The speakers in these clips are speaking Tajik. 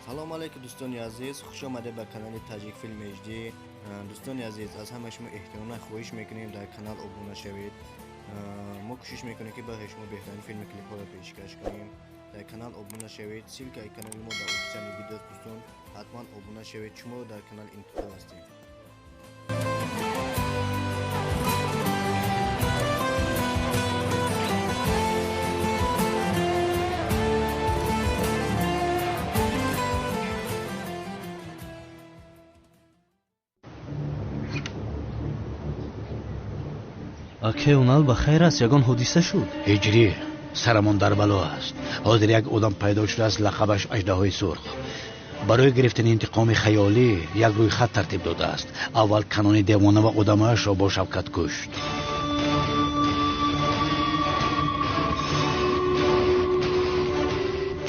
Салом алейкум дӯстони азиз, хуш омадед ба канали Таҷик Филм HD. Дӯстони азиз, аз ҳамаи шумо эҳтиромона хоҳиш мекунем дар канал обуна шавед. Мо кӯшиш мекунем ки барои шумо беҳтарин филми клипҳоро пешкаш кунем. Дар канал обуна шавед, ссылкаи канали мо дар описании видео дӯстон, ҳатман обуна шавед. Шуморо дар канал интизор ҳастем. Аке Унал ба хайр аст, ягон ҳодиса шуд? Ҳиҷрӣ, сарамон дар бало аст. Ҳозир як одам пайдо шудааст, лақабаш аждаҳои сурх. Барои гирифтани интиқоми хаёлӣ як рӯйхат тартиб додааст. Аввал канони девона ва одамаашро бо шавкат кушт.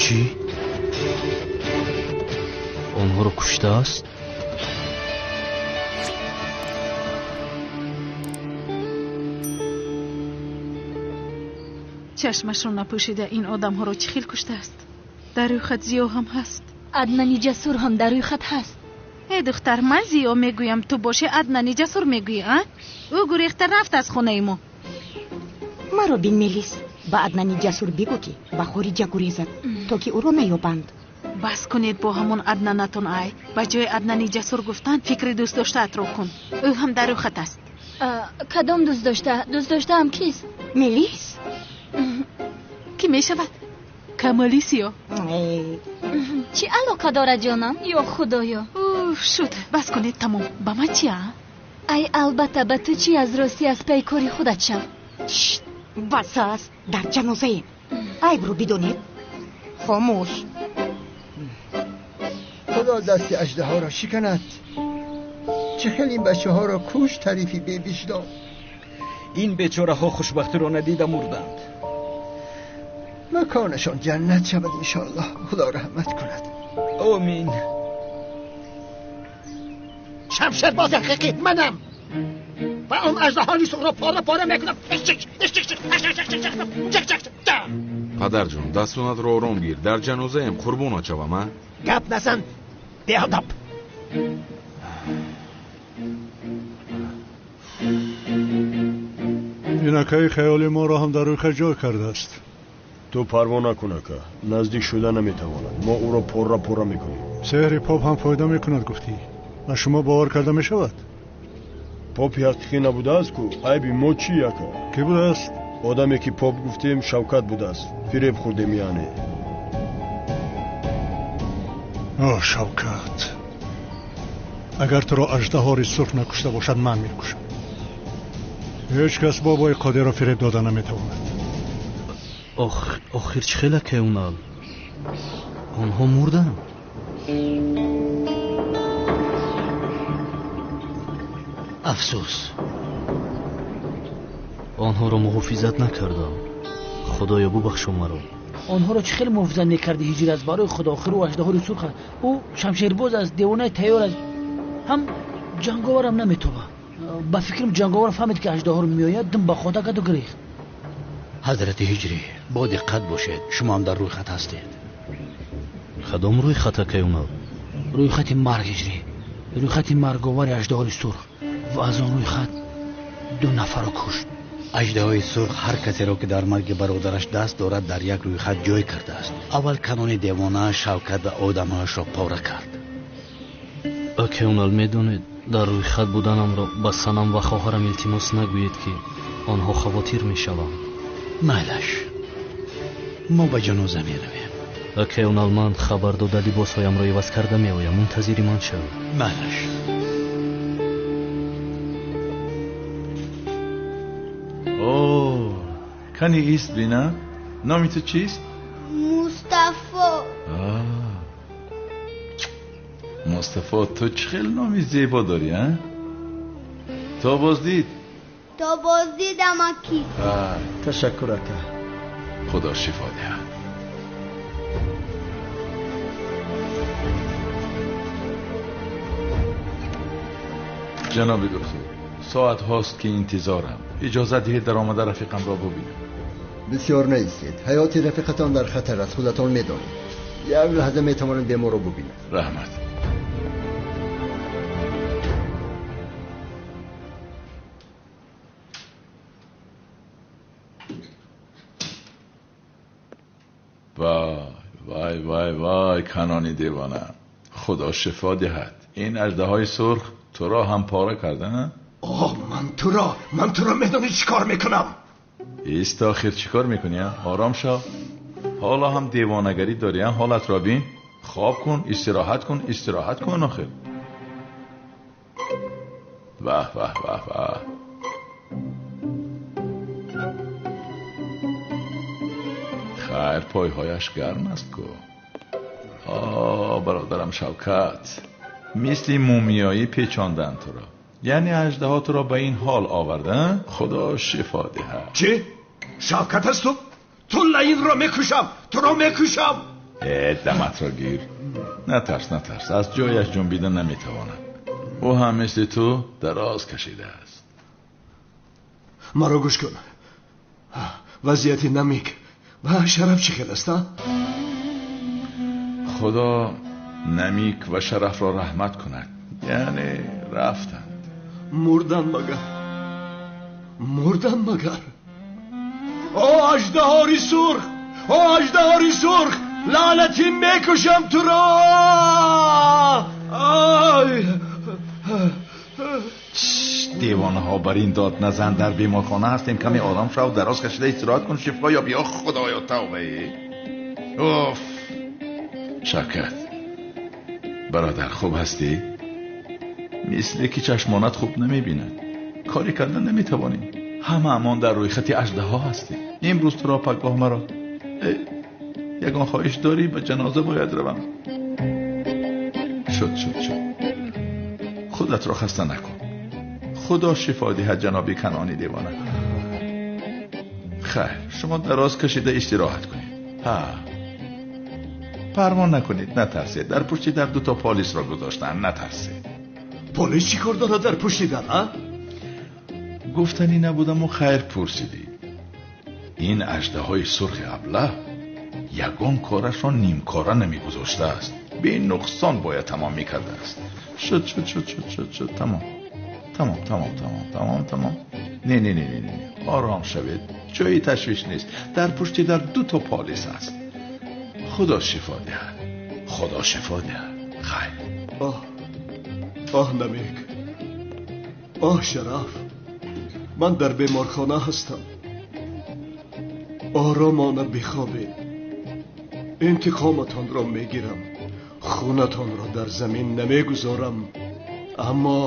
Чӣ? Онҳоро куштааст? Чашмашро напӯшида ин одамҳоро чӣ хел куштааст? Дар рӯйхат Зиё ҳам ҳаст. Аднани Ҷасур ҳам дар рӯйхат ҳаст. Э духтар, ман Зиё мегӯям, ту боши Аднани Ҷасур мегӯӣ, а? Ӯ гурехта рафт аз хонаи мо. Маро бин, Мелис, ба Аднани Ҷасур бигӯ, ки ба хориҷа гурезад, то ки ӯро наёбанд. Бас кунед бо ҳамон Аднанатон, ай. Ба ҷои Аднани Ҷасур гуфтан фикри дӯстдоштаатро кун. Ӯ ҳам дар рӯйхат аст. Кадом дӯстдошта? Дӯстдоштаам кист? Мелис? Кӣ мешавад? Камолисиё. Чӣ алоқа дорад, ҷонам? Ё худоё! Уф, шуд, бас кунед, тамом. Ба ман чи, а? Ай, албатта, ба ту чӣ? Аз ростӣ аз пай кори худат шав. Бас аст, дар ҷанозаем. Айбро бидонед. Хомӯш. Худо дасти аждаҳоро шиканад. Чӣ хел ин бачаҳоро кушт тарифи бевиҷдон. Ин бечораҳо хушбахтиро надида мурданд. Маконашон ҷаннат шавад иншоаллоҳ. Худо раҳмат кунад. Омин. Шамшербози ҳақиқӣ манам ва он аждаҳои сурхро пора пора мекунам. Падарҷон, дастонатро ором гир. Дар ҷанозаем, қурбонат шавам, а? Гап назан, беадаб. Ин акаи хаёли моро ҳам дар рӯйхат ҷой кардааст. Ту парво накун, ака. Наздик шуда наметавонад. Мо ӯро пора пора мекунем. Сеҳри поп ҳам фоида мекунад, гуфтӣ. Ба шумо бовар карда мешавад? Попи ҳақиқӣ набудааст ку. Айби мо чӣ, ака? Кӣ будааст? Одаме ки поп гуфтем, Шавкат будааст. Фиреб хӯрдем, яъне. О, Шавкат, агар туро аждаҳори сурх накушта бошад, ман мекушам. Ҳеҷ кас бобои Қодирро фиреб дода наметавонад. Охир чӣ хел, аке Унал? Онҳо мурданд? Афсӯс, онҳоро муҳофизат накардам. Худоё, бубахшо маро. Онҳоро чӣ хел муҳофизат мекардӣ, ҳиҷр? Аз барои худо, охир ӯ аждаҳори сурх аст. Ӯ шамшербоз аст, девонаи тайёр аст, ҳам ҷанговарам наметобад. Ба фикрам ҷанговар фаҳмид, ки аждаҳор меояд, дум ба хода карду гирехт. Ҳазрати Ҳиҷрӣ, бо диққат бошед, шумо ҳам дар рӯйхат ҳастед. Кадом рӯйхат, акай Унал? Рӯйхати марг, ҳиҷрӣ, рӯйхати марговари аждаҳори сурх. Ва аз он рӯйхат ду нафарро кушт. Аждаҳои сурх ҳар касеро, ки дар марги бародараш даст дорад, дар як рӯйхат ҷой кардааст. Аввал канони девона Шавкат ва одамаашро пора кард. Акай Унал, медонед, дар рӯйхат буданамро ба санам ва хоҳарам илтимос нагӯед, ки онҳо хавотир мешаванд. Майлаш, мо ба ҷаноза меравем. Акай Унал, ман хабар дода либосҳоямро иваз карда меоям. Мунтазири ман шавед. Майлаш. О, кани ист бина. Номи ту чист? Мустафо. Мустафо, ту чӣ хел номи зебо дорӣ, а? То боздид? То боздидам, аки. Ташаккур, ака. Худо шифо диҳад. Ҷаноби доктор, соат ҳост ки интизорам. Иҷозат диҳед дар омада рафиқамро бубинам. Бисёр наистед. Ҳаёти рафиқатон дар хатар аст, худатон медонед. Як лаҳза метавонад беморро бубинад. Раҳмат. Вай вай вай вай, Канони девона, худо шифо диҳад. Ин аждаҳои сурх туро ҳам пора карда, на? Оҳ, ман туро медонӣ чӣ кор мекунам? Ист, охир чӣ кор мекунӣ? Ором шав. Ҳоло ҳам девонагарӣ дорӣ, ҳолатро бин. Хоб кун, истироҳат кун, истироҳат кун охир. Ваҳ ваҳ ваҳ ваҳ. Хайр, пойҳояш гарм аст ку. О, бародарам Шавкат, мисли мумиёӣ печонданд туро. Яъне аждаҳо туро ба ин ҳол оварда? Худо шифо диҳад. Чӣ? Шавкат аст ту? Ту лаинро мекушам, туро мекушам. Э, даматро гир. Натарс, натарс, аз ҷояш ҷунбида наметавонад. Ӯ ҳам мисли ту дароз кашидааст. Маро гӯш кун. Вазъияти Намик ва Шараф чӣ хел аст, а? Худо Намик ва Шарафро раҳмат кунад. Яъне рафтанд. Мурдан магар? Мурдан магар? О, аждаҳори сурх! О, аждаҳори сурх! Лаънатӣ, мекушам туро! Ай! Девонаҳо, бар ин дод назан. Дар беморхона ҳастем, каме ором шав, дароз кашида истироҳат кун, шифо ёб. Ё худоё, тавба! Уф! Шавкат бародар, хуб ҳастӣ? Мисле ки чашмонат хуб намебинад. Коре карда наметавонӣ. Ҳамаамон дар рӯйхати аждаҳо ҳастем. Имрӯз туро, пагоҳ маро. Ягон хоҳиш дорӣ? Ба ҷаноза бояд равам. Шуд, шуд, шуд. Худатро хаста накун. Худо шифо диҳад ҷаноби Канони девона. Хайр, шумо дароз кашида истироҳат кунед. Ҳа, парво накунед, натарсед. Дар пушти дар дуто полисро гузоштанд, натарсед. Полис чӣ кор дорад дар пушти дар, а? Гуфтанӣ набудаму хайр пурсидӣ. Ин аждаҳои сурхи аблаҳ ягон корашро нимкора намегузоштааст. Бенуқсон бояд тамом мекардааст. Шуд, шуд, шуд, шуд, шуд, шуд, тамом. Тамом, тамом, тамом, тамом, тамом. Не, не, не, не, не, ором шавед. Ҷои ташвиш нест. Дар пушти дар дуто полис аст. Худо шифо диҳад. Худо шифо диҳад. Хайр. Оҳ, оҳ, Намик. Оҳ, Шараф. Ман дар беморхона ҳастам. Оромона бихобед. Интиқоматонро мегирам. Хунатонро дар замин намегузорам. Аммо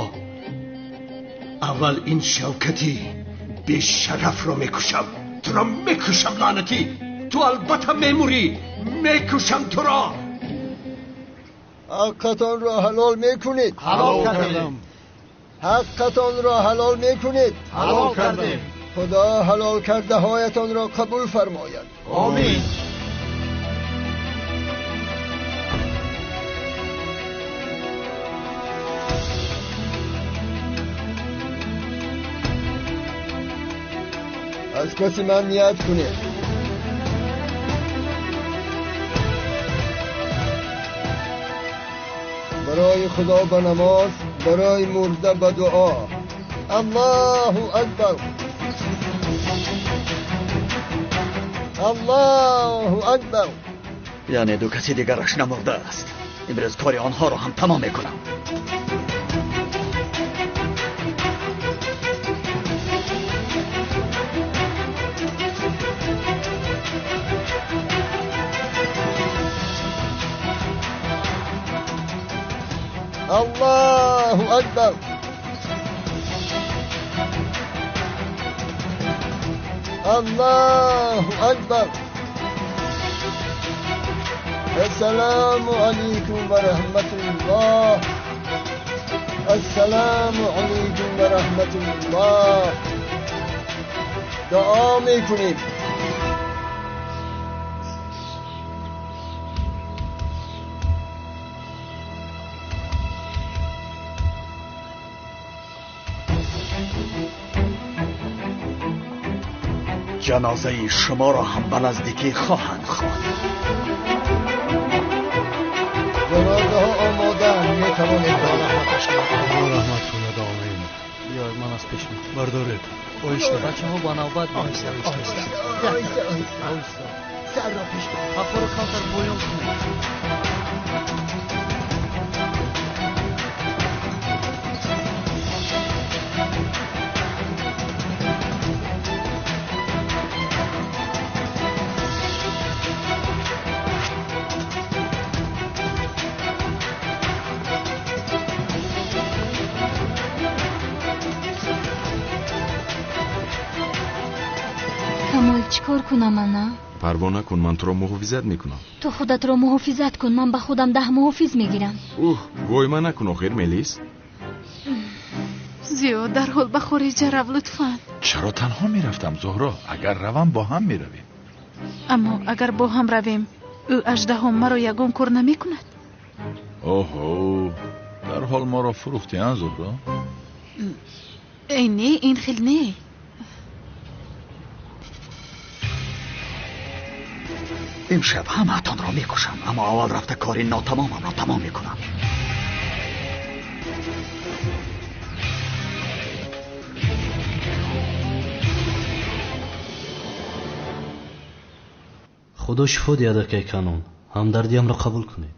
аввал ин Шавкати бешарафро мекушам. Туро мекушам, лаънатӣ. Ту албатта мемурӣ. Мекушам туро. Ҳаққатонро ҳалол мекунед. Ҳалол кардем. Ҳаққатонро ҳалол мекунед. Ҳалол кардем. Худо ҳалол кардаҳоятонро қабул фармояд. Омин. Аз паси ман ният кунед. Барои Худо ба намоз, барои мурда ба дуо. Аллоҳу акбар. Аллоҳу акбар. Яъне ду каси дигараш намурдааст. Имрӯз кори онҳоро ҳам тамом мекунам. Аллоҳу акбар. Аллоҳу акбар. Ассалому алайкум ва раҳматуллоҳ. Ассалому алайкум ва раҳматуллоҳ. Дуо мекунем. Ҷанозаи шуморо ҳам ба наздикӣ хоҳанд хонд. пеш мекунем. Бардоред. Оҳиста. Бачаҳо ба навбат. Оҳиста, оҳиста. Оҳиста, оҳиста. Сарро пеш. Қафоро камтар поён кунед. Камол, чӣ кор кунам ана? Парво накун, ман туро муҳофизат мекунам. Ту худатро муҳофизат кун, ман ба худам 10 муҳофиз мегирам. Уҳ, войма накун охир, Мелис. Зиё, дарҳол ба хориҷа рав, лутфан. Чаро танҳо мерафтам, Зуҳро? Агар равам, бо ҳам меравем. Аммо агар бо ҳам равем, ӯ аждаҳо маро ягон кор намекунад. Оҳо, дарҳол моро фурӯхтӣ, а, Зуҳро? Эй, не, ин хел не. Имшаб ҳамаатонро мекушам, аммо аввал рафта кори нотамомамро тамом мекунам. Худо шифо диҳад, акай Канон. Ҳамдардиамро қабул кунед.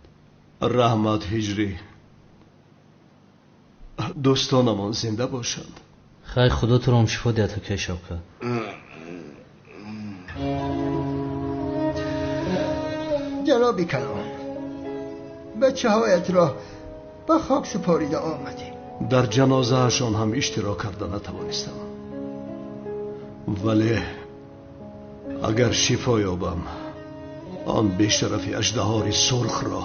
Раҳмат, Ҳиҷрӣ. Дӯстонамон зинда бошанд. Хайр, Худо туро ҳам шифо диҳад, акай Шавкат. Ҷаноби Канон, бачаҳоятро ба хок супорида омадем. Дар ҷанозаашон ҳам иштирок карда натавонистам, вале агар шифо ёбам, он бешарафи аждаҳори сурхро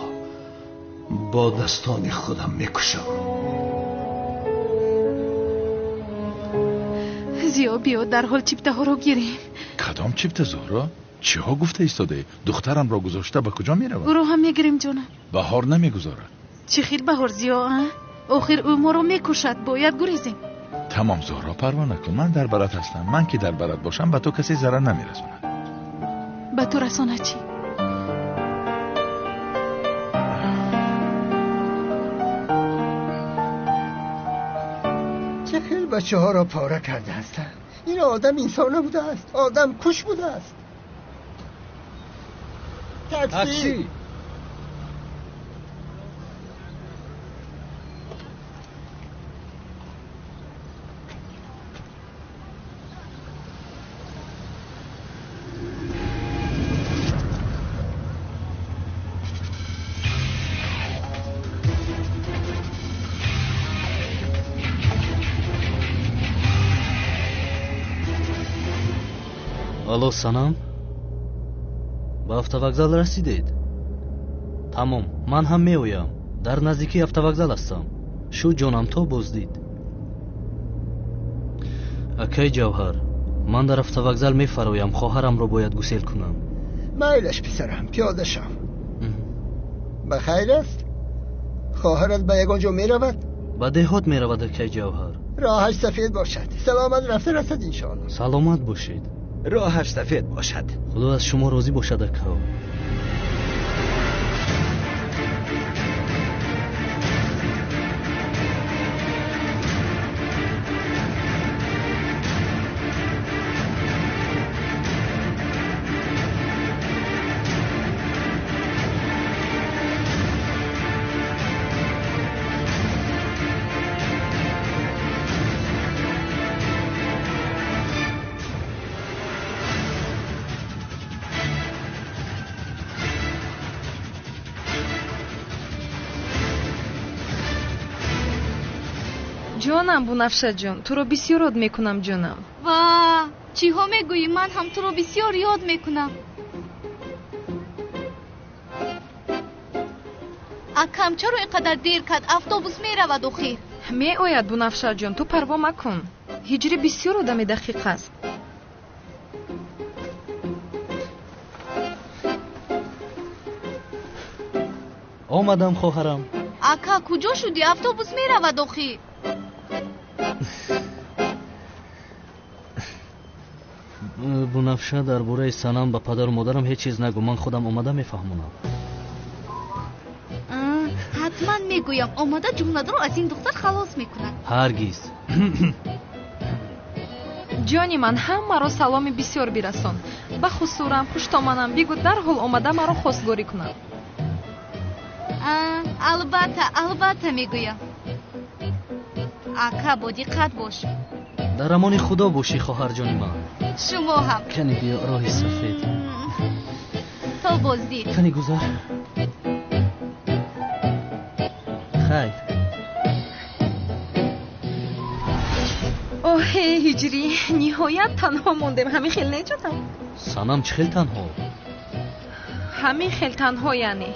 бо дастони худам мекушам. Зиё, биё дарҳол чиптаҳоро гирем. Кадом чипта, Зуҳро? Чиҳо гуфта истодаӣ? Духтарамро гузошта ба куҷо меравад? Ӯро ҳам мегирем, ҷонам. Баҳор намегузорад. Чӣ хел баҳор, Зиё, а? Охир ӯ моро мекушад, бояд гурезем. Тамом, Зуҳро, парво накун, ман дар барат ҳастам. Ман ки дар барат бошам, ба ту касе зарар намерасонад. Ба ту расонад чӣ? Чӣ хел бачаҳоро пора карда ҳастанд. Ин одам инсон набудааст, одам куш будааст. Такси! Алло, Санам, ба автовокзал расидед? Тамом, ман ҳам меоям. Дар наздикии автовокзал ҳастам. Шу ҷонам, то боздид. Акай Ҷавҳар, ман дар автовокзал мефароям, хоҳарамро бояд гусел кунам. Майлаш, писарам, пиёда шав. Ба хайр аст? Хоҳарат ба ягон ҷо меравад? Ба деҳот меравад, акай Ҷавҳар. Роҳаш сафед бошад. Саломат рафта расад, иншоалло. Саломат бошед. Роҳаш сафед бошад. Худо аз шумо розӣ бошад, акао. Ҷонам, Бунафшаҷон, туро бисёр ёд мекунам, ҷонам. Ва чиҳо мегӯӣ? Ман ҳам туро бисёр ёд мекунам. Акам чаро ин қадар дер кард? Автобус меравад охир. Меояд, Бунафшаҷон, ту парво макун. Ҳиҷрӣ бисёр одами дақиқ аст. Омадам, хоҳарам. Ака, куҷо шудӣ? Автобус меравад охир. Бунафша, дар бораи Санам ба падару модарам ҳеҷ чиз нагӯ. Ман худам омада мефаҳмонам. Ҳатман мегӯям. Омада ҷумладоро аз ин духтар халос мекунад. Ҳаргиз. Ҷони ман, ҳамаро саломи бисёр бирасон. Ба хусурам, хуштоманам бигӯ дарҳол омада маро хостгорӣ кунад. Албатта, албатта мегӯям. Ака, бо диққат бош. Дар амони худо бошӣ, хоҳарҷони ман. Шумо ҳам. Кани биё, роҳи сафед. То боздид. Кани гузар. Хайр. Оҳе, ҳиҷрӣ, ниҳоят танҳо мондем. Ҳамин хел не, ҷонам? Санам, чӣ хел танҳо? Ҳамин хел танҳо, яъне.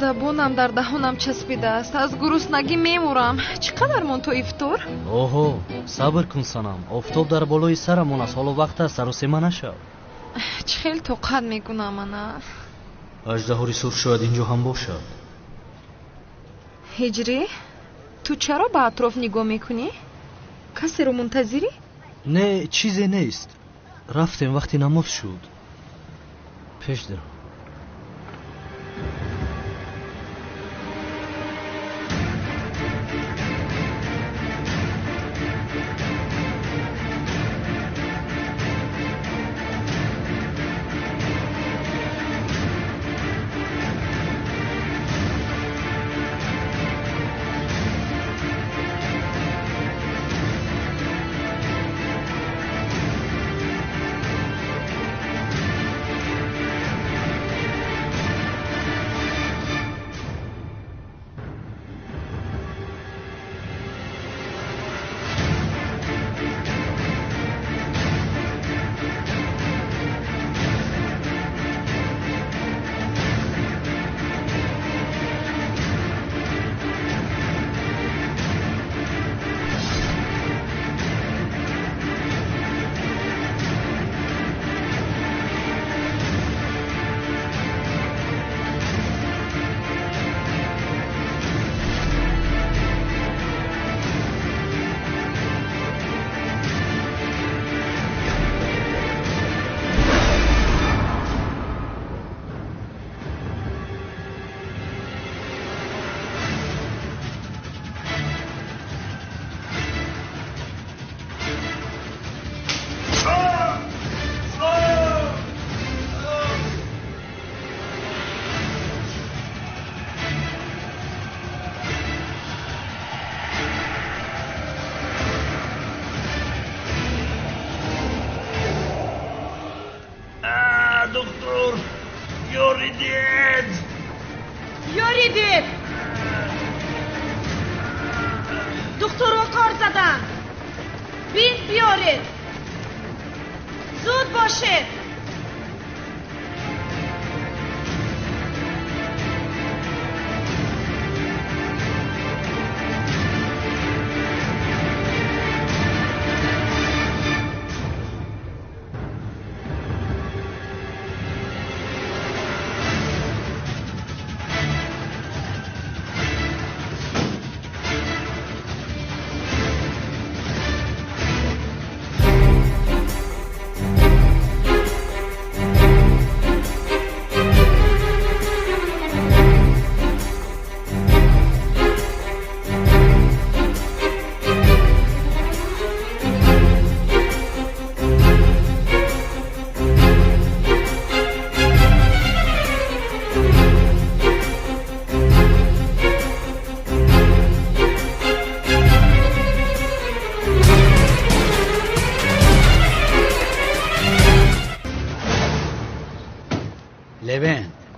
Забонам дар даҳонам часпидааст, аз гуруснагӣ мемурам. Чӣ қадар монд то ифтор? Оҳо, сабр кун, санам. Офтоб дар болои сарамон аст, ҳоло вақт аст, саросема нашав. Чӣ хел тоқат мекунам ана. Аждаҳори сурх шояд инҷо ҳам бошад. Ҳиҷрӣ, ту чаро ба атроф нигоҳ мекунӣ? Касеро мунтазирӣ? Не, чизе нест. Рафтем, вақти намоз шуд. Пеш даро.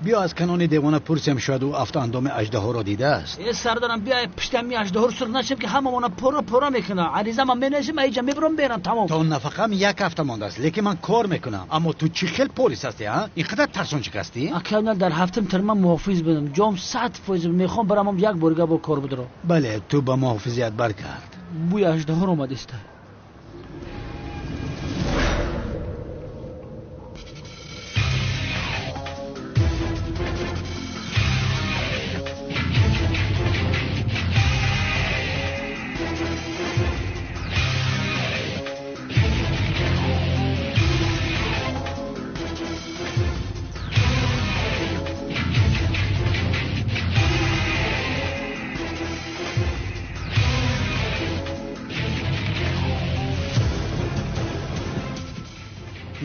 Биё аз канони девона пурсем, шояд ӯ афтаандоми аждаҳоро дидааст. Э сардарам, биё пуштами аждаҳоро сурх нашем, ки ҳамамона пора пора мекунад. Аризама менависем, аиҷа мебурам, берам, тамом. То нафақам як ҳафта мондааст, лекин ман кор мекунам. Аммо ту чӣ хел полис ҳастӣ, а? Ин қадар тарсончик ҳастӣ? Акай, дар ҳафтам тир ман муҳофиз будам. Ҷом 100% мехоҳам барамам як борига бо кор будро. Бале, ту ба муҳофизият баргард. Бӯи аждаҳор омадиста.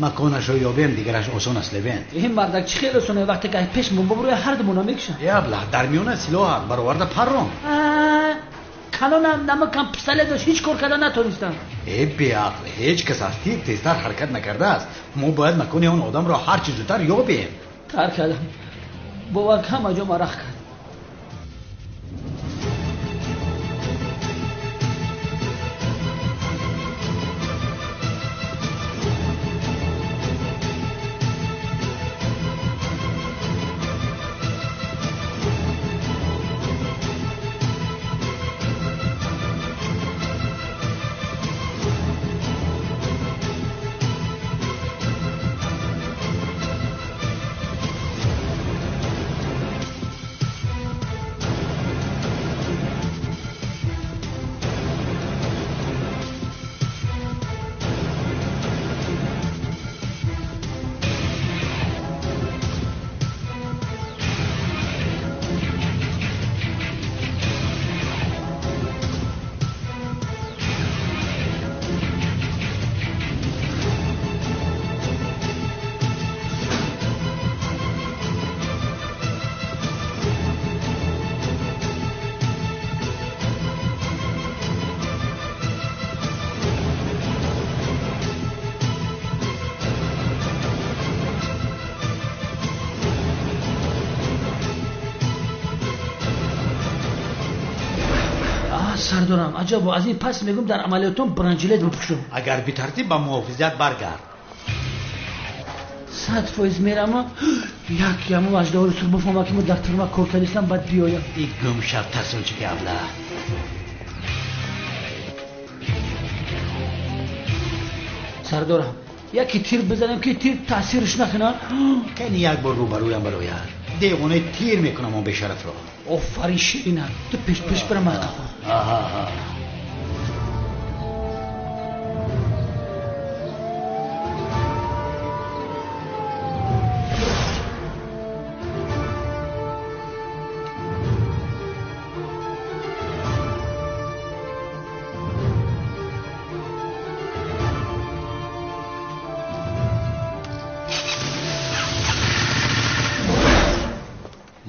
Маконашро ёбем, дигараш осон аст, Левент. Ин мардак чӣ хеле осоне, вақте ки пеш мо бубурӯя ҳар думона мекушам. Э аблаҳ, дар миёна силоҳат бароварда паррон. Канонам намакам пистолет дошт, ҳеҷ кор карда натонистам. Э беақл, ҳеҷ кас аз тир тезтар ҳаракат накардааст. Мо бояд макони он одамро ҳарчи зудтар ёбем. Тар кардам, бовар ҳама ҷо марақ кард. Сардорам, аҷабо, аз ин пас мегӯм дар амалиётон бронежилет бипӯшам. Агар битартиб ба муҳофизат баргард. 100% мерама, як яму аждаҳори сурх бифаҳма ки мо дар тюрма кор кардистам, баъд биёям. И гумшав тарсончики аблаҳ. Сардорам, яке тир бизанем ки тир таъсирш накунад. Кани як бор рӯбарӯям барояд. Девонаи тир мекунам он бешарафро. Офарин ширина, ту пеш пеш бира ман қафо. Аҳа.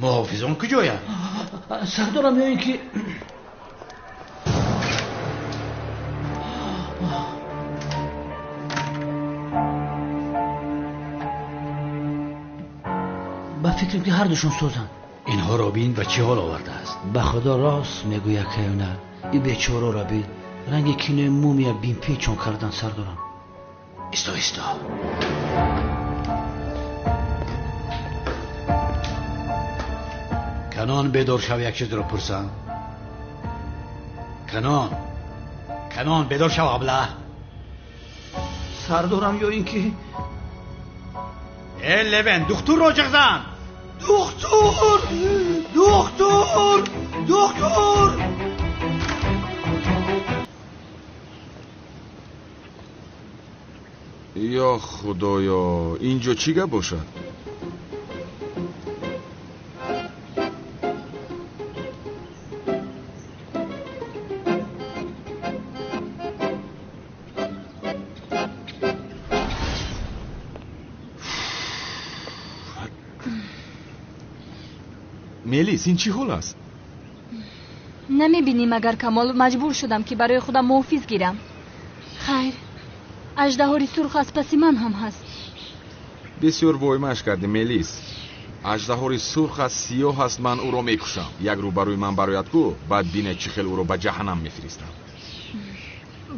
Муҳофизон куҷоянд? Сардорам, ё ин ки ба фикрам ки ҳардушон созанд. Инҳоро бин ба чӣ ҳол овардааст. Ба худо рост мегӯяд каюна, и бечораро бин, ранги кинои мумия бинпечон кардан. Сардорам, исто, исто. Канон, бедор шав, як чизро пурсам. Канон, Канон, бедор шав, аблаҳ. Сардорам, ё ин ки э Левен, духтурро ҷиғ зан. Духтур, духтур, духтур. Ё худоё, ин ҷо чӣ гап бошад? Мелис, ин чӣ ҳол аст? Намебинӣ магар Камол, маҷбур шудам ки барои худам муҳофиз гирам. Хайр, аждаҳори сурх аз паси ман ҳам ҳаст. Бисёр воймаш кардӣ, Мелис. Аждаҳори сурх аст, сиёҳ аст, ман ӯро мекушам. Як рӯ барои ман барояд ку, баъд бинед чӣ хел ӯро ба ҷаҳаннам мефиристам.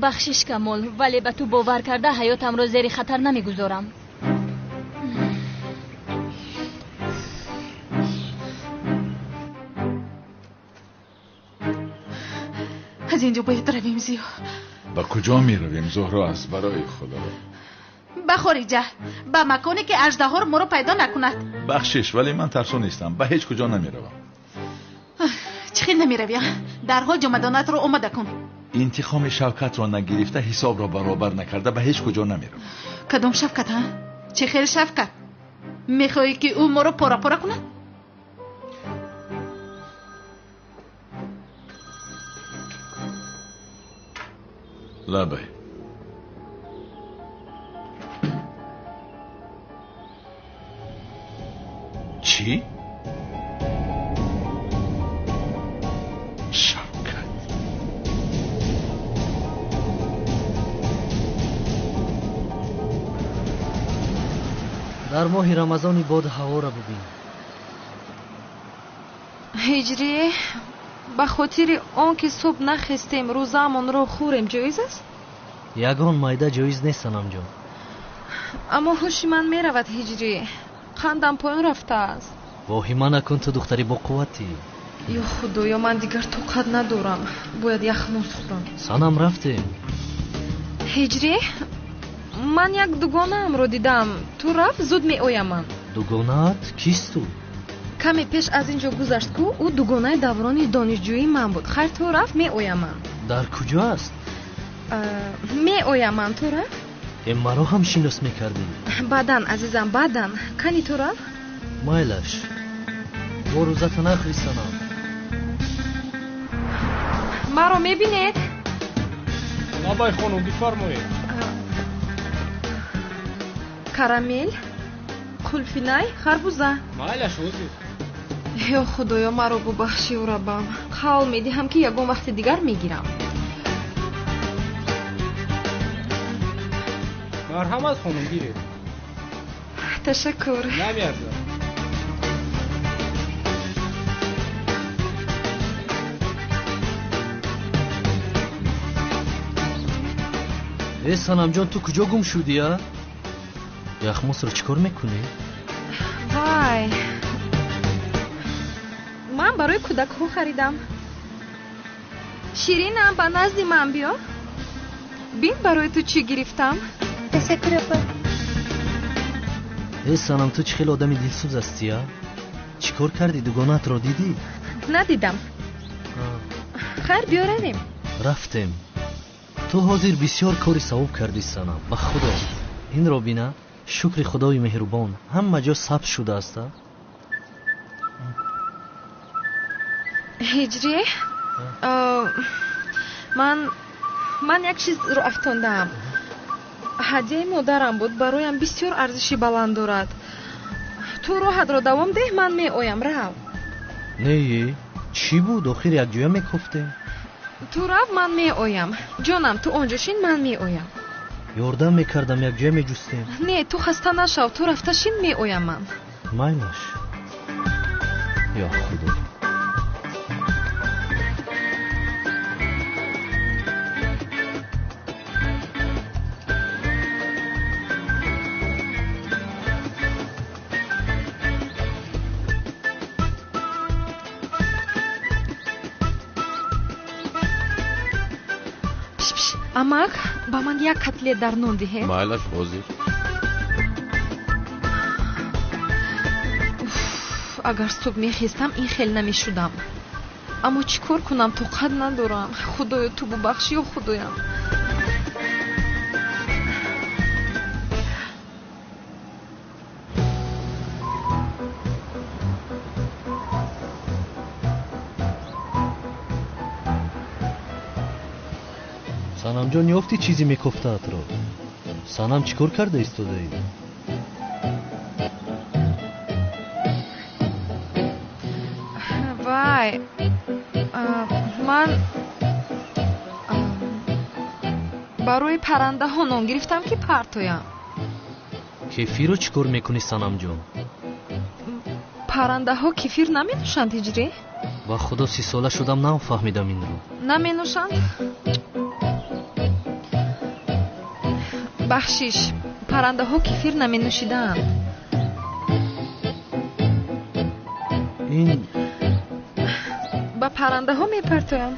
Бахшиш Камол, вале ба ту бовар карда ҳаётамро зери хатар намегузорам. Аз инҷо бояд равем, Зиё. Ба куҷо меравем, Зуҳро? Аз барои худо. Ба хориҷа, ба маконе ки аждаҳор моро пайдо накунад. Бахшиш, вале ман тарсо нестам, ба ҳеҷ куҷо намеравам. Чӣ хел намеравӣ? Дарҳол ҷомадонатро омода кун. Интиқоми Шавкатро нагирифта, ҳисобро баробар накарда ба ҳеҷ куҷо намеравам. Кадом Шавкат, ҳа? Чӣ хел Шавкат? Мехоҳӣ ки ӯ моро пора-пора кунад? Лабай. Чӣ? Шавкат. Дар моҳи Рамазони боду ҳаворо бубин. Ҳиҷрӣ, ба хотири он ки субҳ нахестем, рӯзаамонро хӯрем ҷоиз аст? Ягон майда ҷоиз нест, Санамҷон. Аммо ҳуши ман меравад, Ҳиҷрӣ. Қандам поён рафтааст. Воҳима накун, ту духтари боқувватӣ. Ё Худоё, ман дигар тоқат надорам. Бояд яхмӯз хӯрам. Санам, рафтем. Ҳиҷрӣ, ман як дугонаамро дидам. Ту рафт, зуд меоям ман. Дугонаат кист ту? Каме пеш аз ин ҷо гузашт ку, ӯ дугонаи даврони донишҷӯии ман буд. Хайр, ту рафт, меоям ман. Дар куҷо аст? Меоям ман, ту рафт. Маро ҳам шинос мекардӣ? Баъдан, азизам, баъдан. Кани ту рафт? Майлаш, бо рӯзата нахӯри, Санам. Маро мебинед? Лабай, хонум, бифармоед. Карамел, қулфинай, харбуза. Майлаш, ҳозир. Ё Худоё, маро бубахши, раббам. Қавл медиҳам, ки ягон вақти дигар мегирам. Марҳамат, хонум, гиред. Ташаккур. Намеарзад. Э, Санамҷон, ту куҷо гум шудӣ, а? Яхмосро чӣ кор мекунӣ? Вай, ман барои кӯдакҳо харидам. Ширинам, ба назди ман биё. Бин, барои ту чӣ гирифтам. Ташаккур, апа. Э, Санам, ту чӣ хеле одами дилсӯз ҳастӣ, а? Чӣ кор кардӣ, дугонаатро дидӣ? Надидам. Хайр, биё равем. Рафтем. Ту ҳозир бисёр кори савоб кардӣ, Санам, ба Худо. Инро бина, шукри Худои меҳрубон, ҳама ҷо сабз шудааст, а? Ҳиҷрӣ, ман як чизро афтондаам. Ҳадияи модарам буд, бароям бисёр арзиши баланд дорад. Ту роҳатро давом деҳ, ман меоям, рав. Не, чӣ буд? Охир якҷоя мекофтем. Ту рав, ман меоям. Ҷонам, ту он ҷо шин, ман меоям. Ёрдам мекардам, якҷоя меҷустем. Не, ту хаста нашав, ту рафта шин, меоям ман. Майлаш. Ё Худо. Амак, ба ман як котлет дар нон диҳед. Майлаш, ҳозир. Агар субҳ мехестам, ин хел намешудам. Аммо чӣ кор кунам, тоқат надорам. Худоё, ту бубахши, ё Худоям. Санамҷон, ёфтӣ чизе мекофтаатро? Санам, чӣ кор карда истодаӣ? Вай, ман барои паррандаҳо нон гирифтам, ки партоям. Кефирро чӣ кор мекунӣ, Санамҷон? Паррандаҳо кефир наменӯшанд, Ҳиҷрӣ? Ба Худо, 30 сола шудам, нафаҳмидам инро. Наменӯшанд? Бахшиш, паррандаҳо кефир наменӯшидаанд. Ин ба паррандаҳо мепартоям.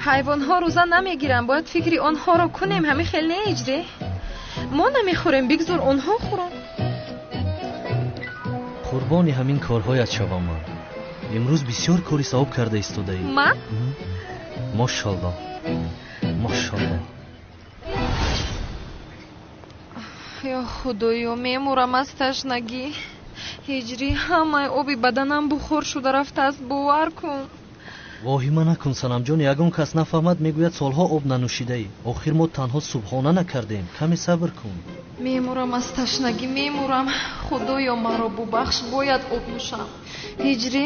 Ҳайвонҳо рӯза намегиранд, бояд фикри онҳоро кунем. Ҳамин хел не, Ҳиҷрӣ? Мо намехӯрем, бигзор онҳо хӯранд. Қурбони ҳамин корҳоят шавам ман. Имрӯз бисёр кори савоб карда истодаӣ. Ман? Мошалло, мошалло. Ё Худоё, мемурам аз ташнагӣ. Ҳиҷрӣ, ҳамаи оби баданам бухор шуда рафтааст, бовар кун. Воҳима накун, Санамҷон, ягон кас нафаҳмад, мегӯяд солҳо об нанӯшидаӣ. Охир мо танҳо субҳона накардем. Каме сабр кун. Мемурам аз ташнагӣ, мемурам. Худоё, маро бубахш, бояд об нӯшам. Ҳиҷрӣ,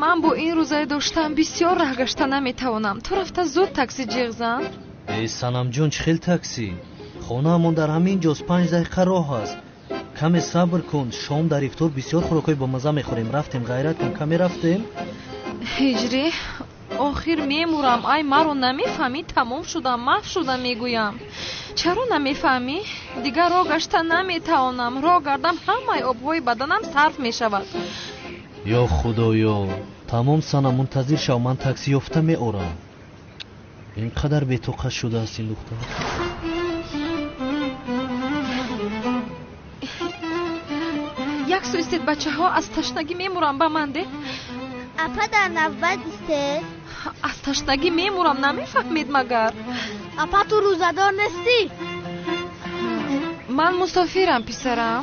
ман бо ин рӯзае доштам бисёр раҳ гашта наметавонам. Ту рафта зуд такси ҷиғ зан. Э, Санамҷон, чӣ хел такси? Хонаамон дар ҳамин ҷост, 5 дақиқа роҳ аст. Каме сабр кун, шом дар ифтор бисёр хӯрокҳои бомазза мехӯрем. Рафтем, ғайрат кун, каме рафтем. Ҳиҷрӣ, охир мемурам. Ай, маро намефаҳмӣ? Тамом шудам, маҳв шудам мегӯям. Чаро намефаҳмӣ? Дигар роҳ гашта наметавонам. Роҳ гардам, ҳамаи обҳои баданам сарф мешавад. Ё Худоё, тамом Санам, мунтазир шав, ман такси ёфта меорам. Ин қадар бетоқат шудааст ин духтар. Як су истед, бачаҳо, аз ташнагӣ мемурам, ба ман де. Апа, дар навбат истед. Аз ташнагӣ мемурам, намефаҳмед магар? Апа, ту рӯзадор нестӣ? Ман мусофирам, писарам.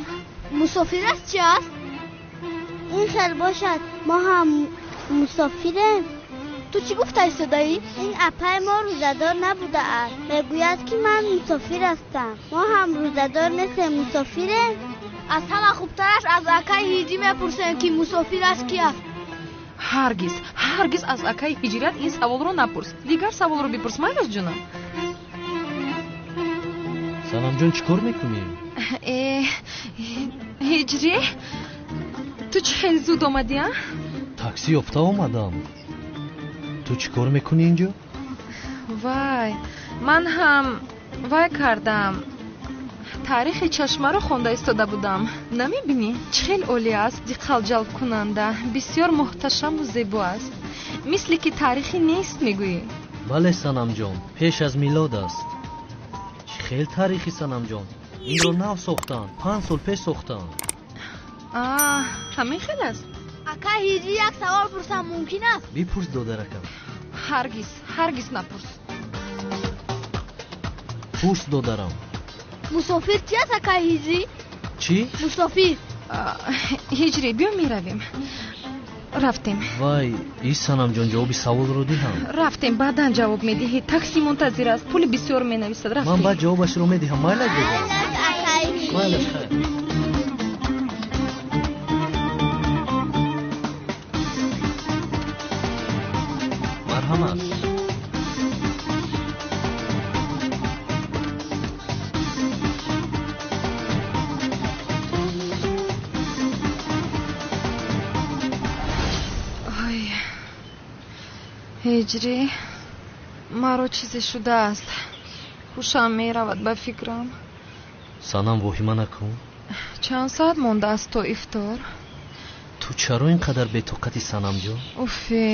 Мусофир аст чи аст? Ин хел бошад, мо ҳам мусофирем. Ту чӣ гуфта истодаӣ? Ин апаи мо рӯзадор набудааст. Мегӯяд, ки ман мусофир ҳастам. Мо ҳам рӯзадор нестем, мусофирем. Аз ҳама хубтараш аз акаи ҳиҷрӣ мепурсем, ки мусофир аст ки аст. Ҳаргиз, ҳаргиз аз акаи ҳиҷрият ин саволро напурс. Дигар саволро бипурс, майлаш ҷонам. Санамҷон, чӣ кор мекунӣ? Э, ҳиҷрӣ, ту чӣ хеле зуд омадӣ, а? Такси ёфта омадам. Ту чӣ кор мекунӣ инҷо? Вай, ман ҳам вай кардам. Таърихи чашмаро хонда истода будам. Намебинӣ, чӣ хел олӣ аст, диққатҷалбкунанда, бисёр муҳташаму зебо аст. Мисли ки таърихӣ нест, мегӯӣ. Бале, Санамҷон, пеш аз милод аст. Чӣ хел таърихӣ, Санамҷон? Инро нав сохтанд, 5 сол пеш сохтанд. Ҳамин хел аст? Ака ҳиҷрӣ, як савол пурсам мумкин аст? Бипурс, додаракам. Ҳаргиз, ҳаргиз напурс. Пурс, додарам. Мусофир чи аст, акаи ҳиҷрӣ? Чӣ? Мусофир. Ҳиҷрӣ, биё меравем. Рафтем. Вай, и Санамҷон, ҷавоби саволро диҳам. Рафтем, баъдан ҷавоб медиҳӣ. Такси мунтазир аст, пули бисёр менависад. Рафтем. Ман баъд ҷавобашро медиҳам. Майлаш, додарам. Майлаш, хайр. Марҳамат. Ҳиҷрӣ, маро чизе шудааст. Ҳушам меравад ба фикрам. Санам, воҳима накун. Чанд соат мондааст то ифтор? Ту чаро ин қадар бетоқатӣ, Санамҷон? Уфе,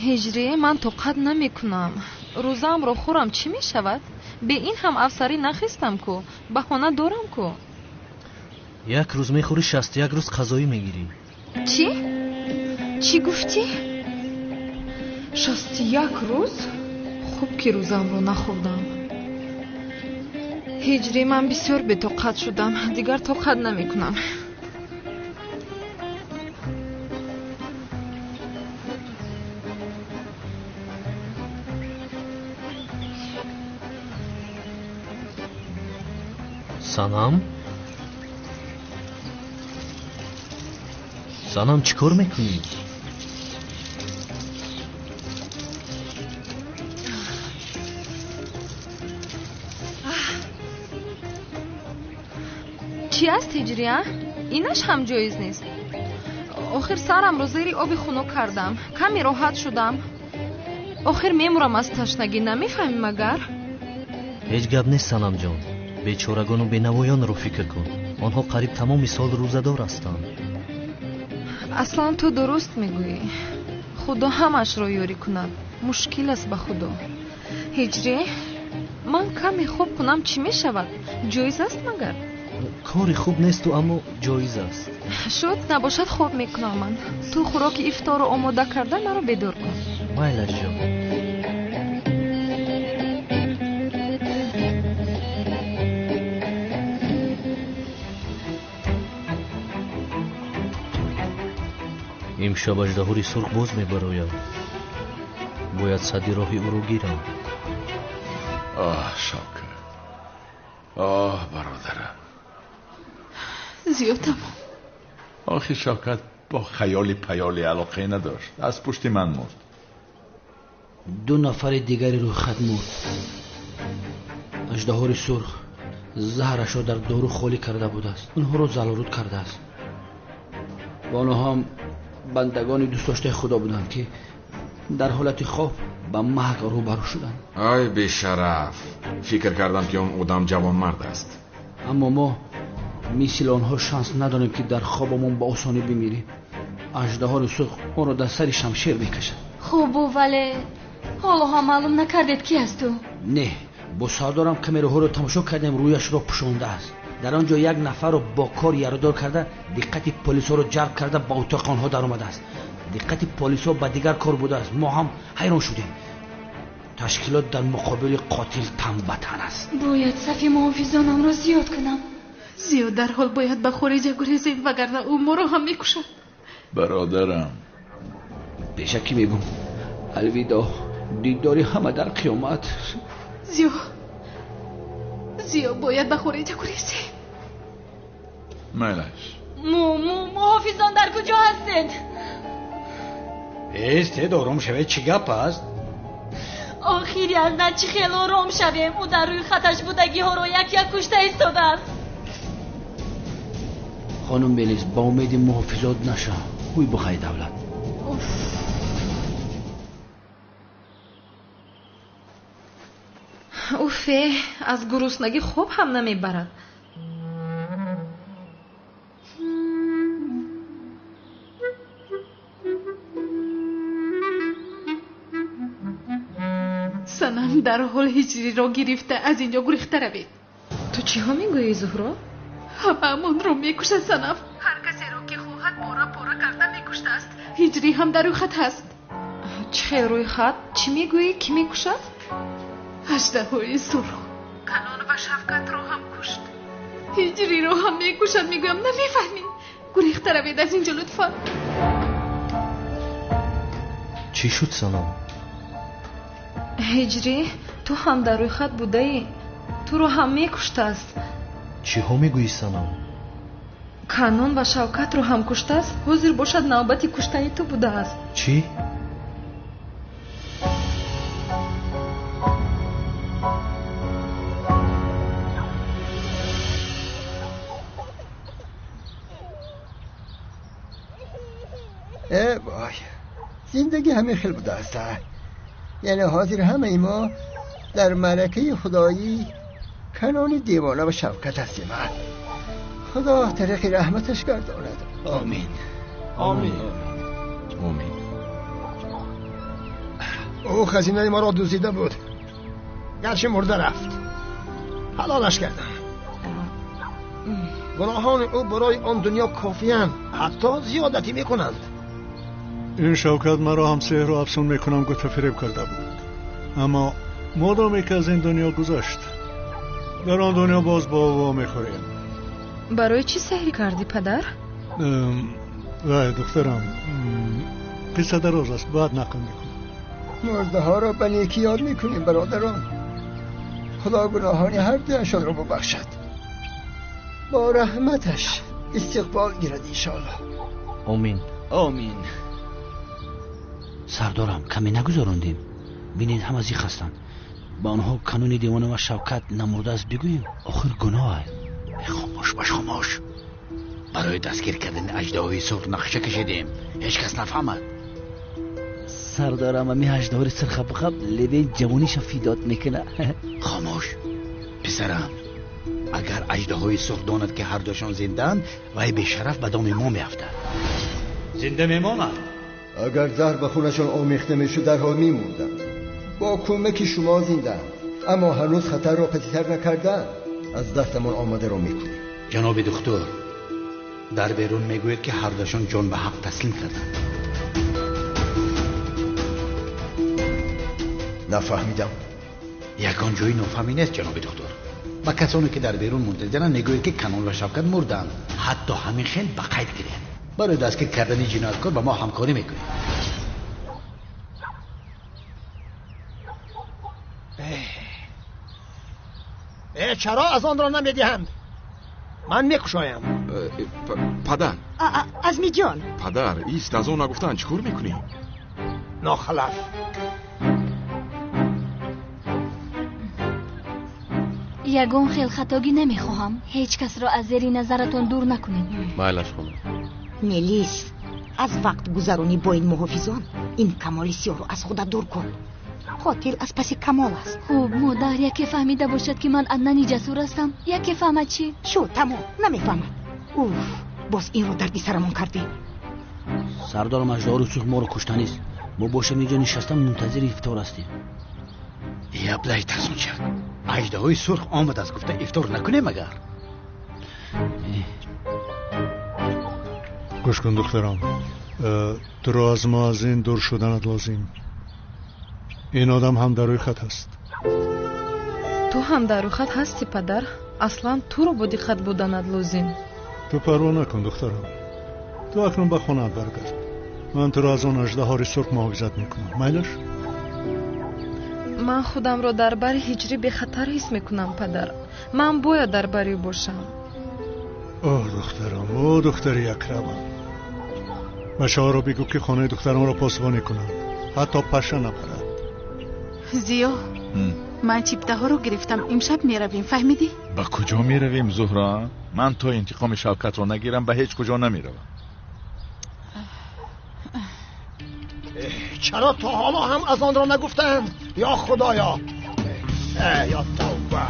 ҳиҷрӣ, ман тоқат намекунам. Рӯзаамро хӯрам, чӣ мешавад? Бе ин ҳам афсарӣ нахестам ку, баҳона дорам ку. Як рӯз мехӯрӣ, 61 рӯз қазоӣ мегирӣ. Чӣ? Чӣ гуфтӣ? 61 рӯз? Хуб ки рӯзамро нахӯрдам. Ҳиҷрӣ, ман бисёр бетоқат шудам, дигар тоқат намекунам. Санам? Санам, чӣ кор мекунӣ? Чӣ аст, ҳиҷрӣ, а? Инаш ҳам ҷоиз нест. Охир сарамро зери оби хунук кардам, каме роҳат шудам. Охир мемурам аз ташнагӣ, намефаҳмӣ магар? Ҳеҷ гап нест, Санамҷон. Бечорагону бенавоёнро фикр кун. Онҳо қариб тамоми сол рӯзадор ҳастанд. Аслан ту дуруст мегӯӣ. Худо ҳамашро ёрӣ кунад. Мушкил аст ба Худо. Ҳиҷрӣ, ман каме хоб кунам, чӣ мешавад? Ҷоиз аст магар? Кори хуб несту, аммо ҷоиз аст. Шуд, набошад хоб мекунам ман. Ту хӯроки ифторро омода карда маро бедор кун. Майлаш ҷон. Имшаб аждаҳори сурх боз мебарояд. Бояд садди роҳи ӯро гирам. Оҳ, Шавкат, оҳ, бародарам. Зиё, тамом. Охир Шавкат бо хаёли паёли алоқае надошт. Аз пушти ман мурд. Ду нафари дигари рӯйхат мурд. Аждаҳори сурх заҳрашро дар дору холӣ карда будааст. Онҳоро залолуд кардааст. Ва онҳо ҳам бандагони дӯстдоштаи Худо буданд, ки дар ҳолати хоб ба марг рӯбарӯ шуданд. Ай бешараф, фикр кардам, ки он одам ҷавонмард аст. Аммо мо мисли онҳо шанс надорем, ки дар хобамон ба осонӣ бимирем. Аждаҳори сурх онро дар сари шамшер мекашад. Хубу, вале ҳоло ҳам маълум накардед, ки аст ӯ. Не, бо сардорам камераҳоро тамошо кардем, рӯяшро пӯшондааст. Дар он ҷо як нафарро бо кор яродор карда, диққати полисҳоро ҷалб карда ба утоқи онҳо даромадааст. Диққати полисҳо ба дигар кор будааст. Мо ҳам ҳайрон шудем. Ташкилот дар муқобили қотил тан ба тан аст. Бояд сафи муҳофизонамро зиёд кунам. Зиёд, дарҳол бояд ба хориҷа гурезем, вагарна ӯ моро ҳам мекушад. Бародарам, пешакӣ мегӯм, алвидо, дидори ҳама дар қиёмат. Зиё, Зиё, бояд ба хориҷа гурезем. Майлаш. Муҳофизон дар куҷо ҳастед? Эстед, ором шавед, чӣ гап аст? Охири аз на чӣ хел ором шавем? Ӯ дар рӯи хаташ будагиҳоро як як кушта истодааст. Хонум Мелис, ба умеди муҳофизот наша. Ҳуй бухай давлат. Уфе, аз гуруснагӣ хоб ҳам намебарад. Санам, дарҳол ҳиҷриро гирифта аз инҷо гурехта равед. Ту чиҳо мегӯӣ, Зуҳро? Ҳамаамонро мекушад, Санам. Ҳар касеро ки хоҳад пора пора карда мекуштааст. Ҳиҷрӣ ҳам дар рӯйхат ҳаст. Чӣ хел рӯйхат? Чӣ мегӯӣ? Кӣ мекушад? Аждаҳои сурх Канон ва Шавкатро ҳам кушт. Ҳиҷриро ҳам мекушад, мегӯям, намефаҳмӣ? Гурехта равед аз инҷо лутфан. Чӣ шуд, Санам? Ҳиҷрӣ, ту ҳам дар рӯйхат будаӣ. Туро ҳам мекуштааст. Чиҳо мегӯӣ, Санам? Канон ва Шавкатро ҳам куштааст. Ҳозир бошад навбати куштани ту будааст. Чӣ? Э вой, зиндагӣ ҳамин хел будааст. Яъне ҳозир ҳамаи мо дар маъракаи худоӣ канони девона ва Шавкат ҳастем. Худо тариқи раҳматаш гардонад. Омин. Омин. Омин. Ӯ хазинаи моро дуздида буд. Гарчи мурда рафт, ҳалолаш кардам. Гуноҳони ӯ барои он дунё кофиянд, ҳатто зиёдатӣ мекунанд. Ин Шавкат маро ҳам сеҳру афсун мекунам гуфта фиреб карда буд. Аммо модоме ки аз ин дунё гузашт, дар он дунё боз бо ӯ вомехӯрем. Барои чӣ сеҳр кардӣ, падар? Вай, духтарам, қисса дароз аст, баъд нақл мекунам. Мурдаҳоро ба некӣ ёд мекунем, бародарон. Худо гуноҳони ҳар дуяшонро бубахшад, бо раҳматаш истиқбол гирад, иншоаллоҳ. Омин. Омин. Сардорам, каме нагузарондем. Бинед, ҳама зиқ ҳастанд. Ба онҳо канони девона ва Шавкат намурдааст бигӯем. Охир гуноҳ аст. Хомӯш бош, хомӯш. Барои дастгир кардани аждаҳои сурх нақша кашидем. Ҳеҷ кас нафаҳмад. Сардорам, ами аждаҳори сурха бихаб леваи ҷавониша фидот мекунад. Хомӯш, писарам. Агар аждаҳои сурх донад, ки ҳардуяшон зиндаанд, вай бешараф ба доми мо меафтад. Зинда мемонад. Агар заҳр ба хунашон омехта мешуд, дарҳол мемурданд. Бо кӯмаки шумо зиндаанд, аммо ҳанӯз хатарро паситар накардаанд. Аз дастамон омадаро мекунем. Ҷаноби духтур, дар берун мегӯяд, ки ҳардуяшон ҷон ба ҳақ таслим карданд. Нафаҳмидам. Ягон ҷои нофаҳмӣ нест, ҷаноби духтур. Ба касоне ки дар берун мунтазиранд мегӯяд, ки Канон ва Шавкат мурданд. Ҳатто ҳамин хел ба қайд гиред. Барои дастгир кардани ҷинояткор ба мо ҳамкорӣ мекунед. Чаро аз онро намедиҳанд? Ман мекушоям. Падар. Азмиҷон. Падар, ист, аз он нагуфтан чӣ кор мекунӣ? Нохалаф. Ягон хел хатогӣ намехоҳам. Ҳеҷ касро аз зери назаратон дур накунед. Майлаш хонум. Мелис, аз вақт гузаронӣ бо ин муҳофизон, ин камоли сиёҳро аз худа дур кун. Қотил аз паси камол аст. Хуб, модар, яке фаҳмида бошад, ки ман Аднани ҷасур ҳастам, яке фаҳмад чӣ? Шуд, тамом, намефаҳмад. Уф, боз инро дарди сарамон кардӣ. Сардорам, аждаҳори сурх моро куштанист. Мо бошем инҷо нишастам мунтазири ифтор ҳастем. Яблай тарсончак, аждаҳои сурх омадааст, гуфта ифтор накунем агар. Гӯш кун, духтарам, туро аз муаззин дур шуданат лозим. Ин одам ҳам дар рӯйхат ҳаст. Ту ҳам дар рӯйхат ҳастӣ, падар. Аслан туро бо диққат буданат лозим. Ту парво накун, духтарам. Ту акнун ба хонаат баргард. Ман туро аз он аждаҳори сурх муҳофизат мекунам. Майлаш? Ман худамро дар бари ҳиҷрӣ бехатар ҳис мекунам, падар. Ман бояд дар бари ӯ бошам. О, духтарам, о, духтари акрамам. Бачаҳоро бигӯ, ки хонаи духтарамро посбонӣ кунанд, ҳатто паша набарад. Зиё, ман чиптаҳоро гирифтам. Имшаб меравем, фаҳмидӣ? Ба куҷо меравем, Зуҳро? Ман то интиқоми Шавкатро нагирам ба ҳеҷ куҷо намеравам. Чаро то ҳоло ҳам аз онро нагуфтанд? Ё Худоё, ё тавба.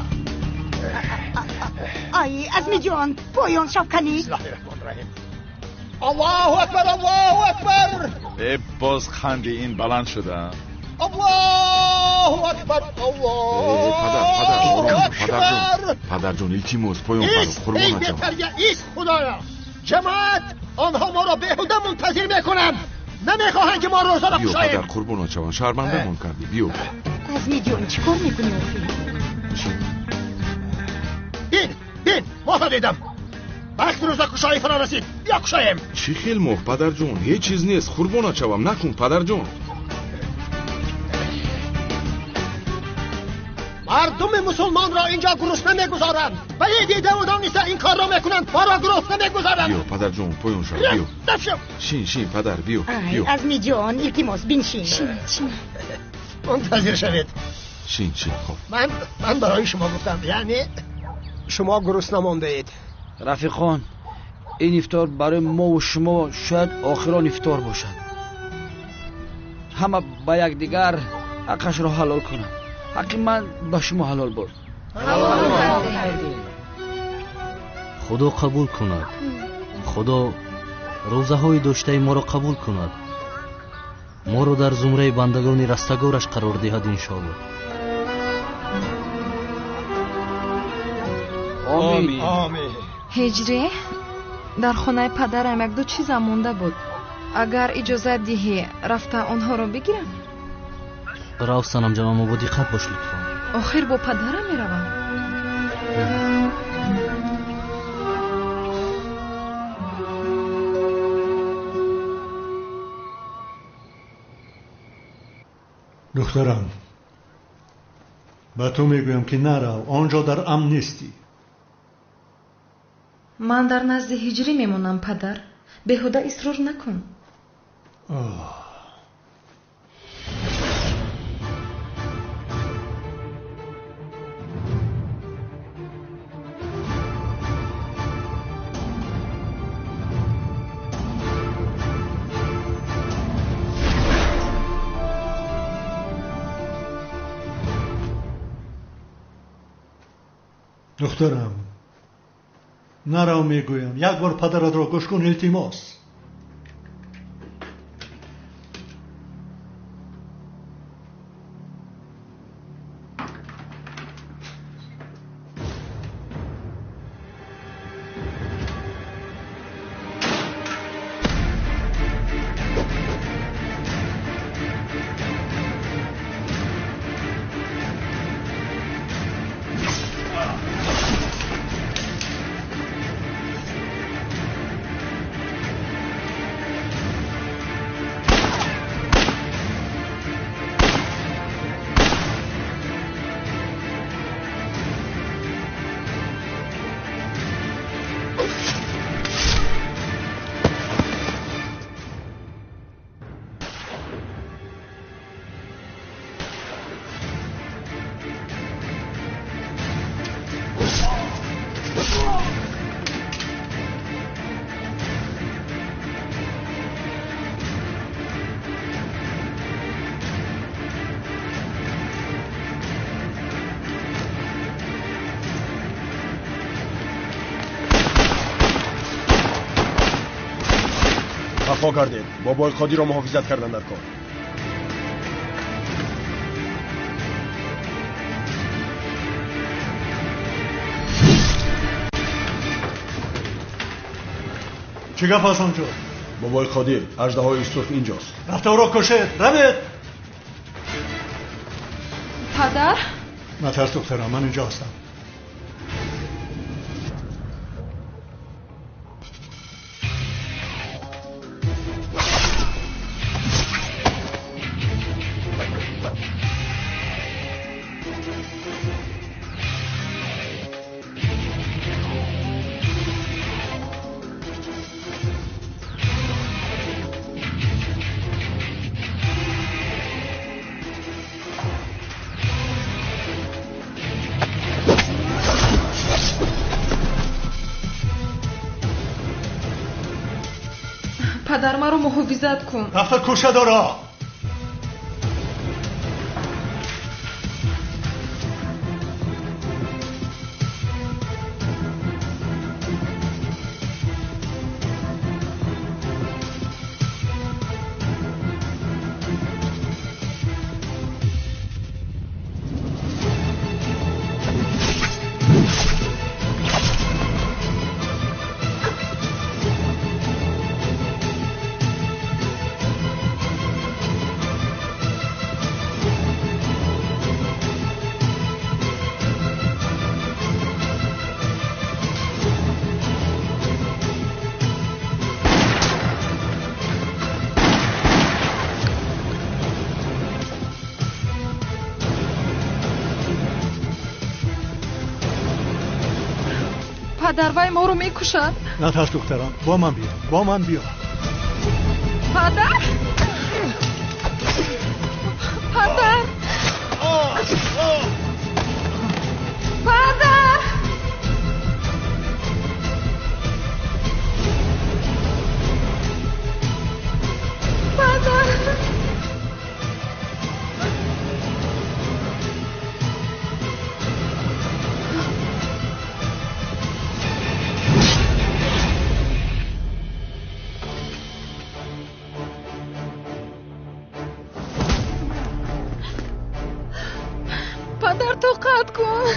Ай, Азмиҷон, поён шавканӣ. Бисмиллаҳи раҳмони раҳим. Аллоҳу акбар, Аллоҳу акбар. Э, боз ханди ин баланд шуда. Аллоҳу акбар, Аллоҳу акбар. Падарҷон, илтимос, поён баро, қурбонат шавам. Эй бетарбия, ист, худоё. Ҷамоат, онҳо моро беҳуда мунтазир мекунанд. Намехоҳанд, ки мо рӯзаро Биё, кушоем. падар, қурбонат шавам, шармандамон кардӣ, биё. Азмиҷон, чӣ кор мекунӣ охир? Бин, бин, моҳро дидам. Вақти рӯзакушоӣ фаро расид, биё кушоем. Чӣ хел моҳ, падарҷон? Ҳеҷ чиз нест, қурбонат шавам, накун, падарҷон. Мардуми мусулмонро инҷо гурусна мегузоранд, вале дидаву дониста ин корро мекунанд, моро гурусна мегузоранд. Биё, падарҷон, поён шав, биё. Дафшав. Шин, шин, падар, биё, Ай, биё. Азмиҷон, илтимос, биншин. Мунтазир шавед. Шин, шин, хоб. Ман барои шумо гуфтам, яъне шумо гурусна мондаед. Рафиқон, ин ифтор барои мову шумо шояд охирон ифтор бошад. Ҳама ба якдигар ҳаққашро ҳалол кунанд. Ҳаққи ман ба шумо ҳалол бод. Худо қабул кунад. Худо рӯзаҳои доштаи моро қабул кунад. Моро дар зумраи бандагони растагораш қарор диҳад, иншоаллоҳ. Омин. Омин. Ҳиҷрӣ, дар хонаи падарам якду чизам монда буд. Агар иҷозат диҳӣ, рафта онҳоро бигирам? Рав, Санамҷон, аммо бо диққат бош, лутфан. Охир бо падарам меравам. Духтарам, ба ту мегӯям, ки нарав, он ҷо дар амн нестӣ. Ман дар назди ҳиҷрӣ мемонам, падар. Беҳуда исрор накун. Оҳ. Духтарам, нарав мегӯям, як бор падаратро гӯш кун, илтимос. Қафо гардед. Бобои Қодирро муҳофизат кардан дар кор. Чӣ гап аст онҷо? Бобои Қодир, аждаҳои сурх инҷост. Рафта ӯро кушед. Равед. Падар? Натарс духтарам, ман инҷо ҳастам. Падар, маро муҳофизат кун. Рафта кушад ӯро. Падар, вай моро мекушад. Натарс духтарам, бо ман биё, бо ман биё. Падар! Падар! Падар! Падар! Падар, тоқат кун.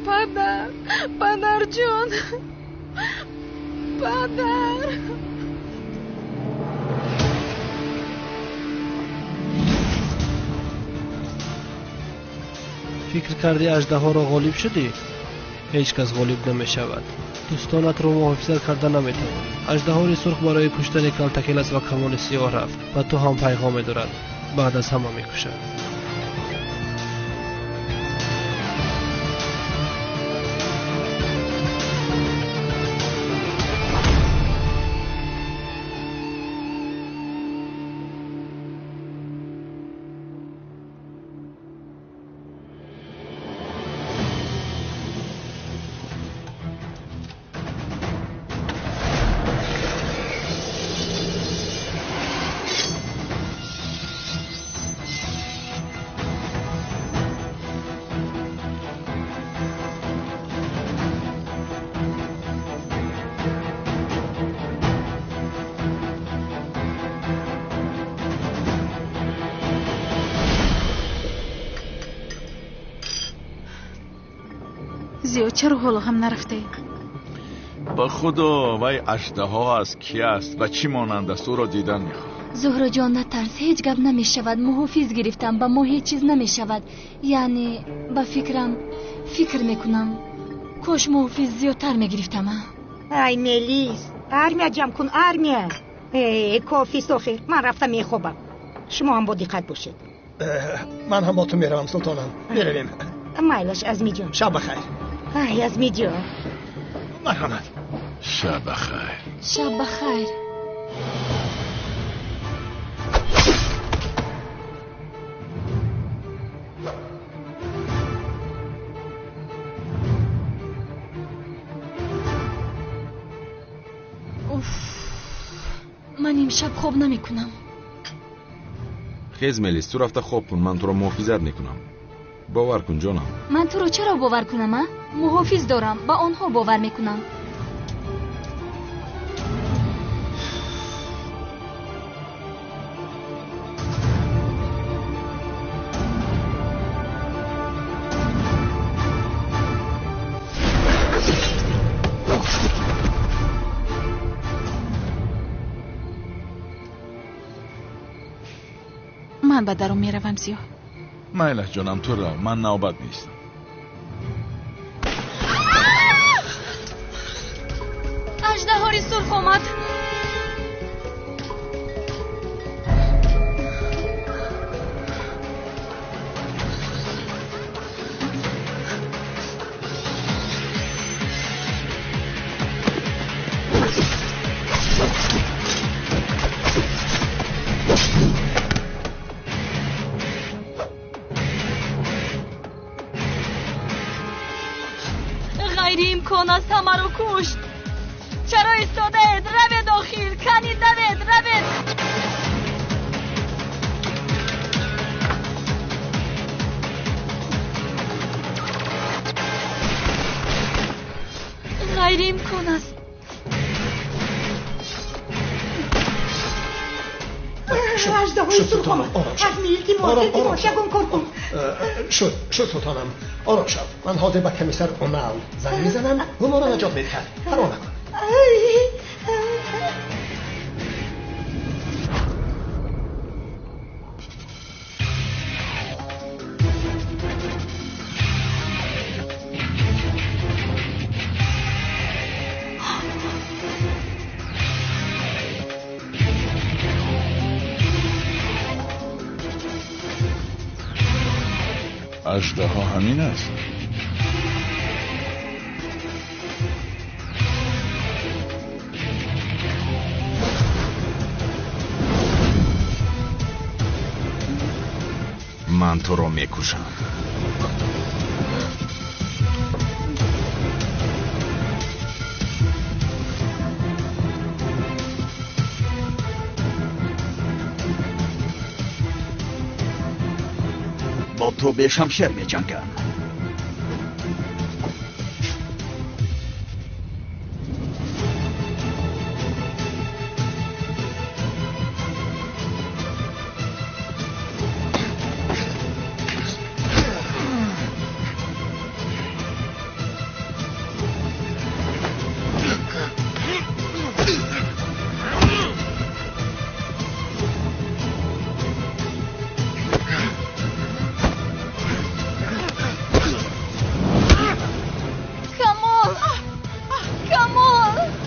Падар, падарҷон, падар. Фикр кардӣ аждаҳоро ғолиб шудӣ? Ҳеҷ кас ғолиб намешавад. Дӯстонатро муҳофизат карда наметавонӣ. Аждаҳори сурх барои куштани калтакелас ва камони сиёҳ рафт ва ту ҳам пайғоме дорад. Баъд аз ҳама мекушад. Зиё, чаро ҳоло ҳам нарафтаӣ? Ба худо, вай аждаҳо аст, ки аст, ба чӣ монанд аст, ӯро дидан мехоҳам. Зуҳроҷон, натарс, ҳеҷ гап намешавад. Муҳофиз гирифтам, ба мо ҳеҷ чиз намешавад. Яъне, ба фикрам, фикр мекунам, кош муҳофиз зиёдтар мегирифтам. Ай Мелис, армия ҷамъ кун, армия. Кофист охир, ман рафта мехобам. Шумо ҳам бо диққат бошед. Ман ҳам бо ту меравам, султонам. Меравем. Майлаш, Азмиҷон. Шаб бахайр. Ай, Азмиҷон. Марҳамат. Шаб бахайр. Шаб бахайр. Ман имшаб хоб намекунам. Хез Мелис, ту рафта хоб кун, ман туро муҳофизат мекунам. Бовар кун, ҷонам. Ман туро чаро бовар кунам, а? Муҳофиз дорам, ба онҳо бовар мекунам. Ман ба дарун меравам, Сиёҳ. Майлаш, ҷонам, ту рав, ман навбат меистам. Аждаҳори сурх омад. Ғайриимкон аст, ҳамаро кушт. Чаро истодаед? Равед охир, кани давед, равед. Ғайриимкон аст. Аждаҳои сурх омад. Азми, илтимос, илтимос, ягон кор кун. Шуд, шуд, султонам. Ором шав. Ман ҳозир ба комиссар Онал занг мезанам, ӯ моро наҷот медиҳад. Парво накун. Аждаҳо ҳамин аст. Ман туро мекушам. Бо ту бешамшер меҷангам.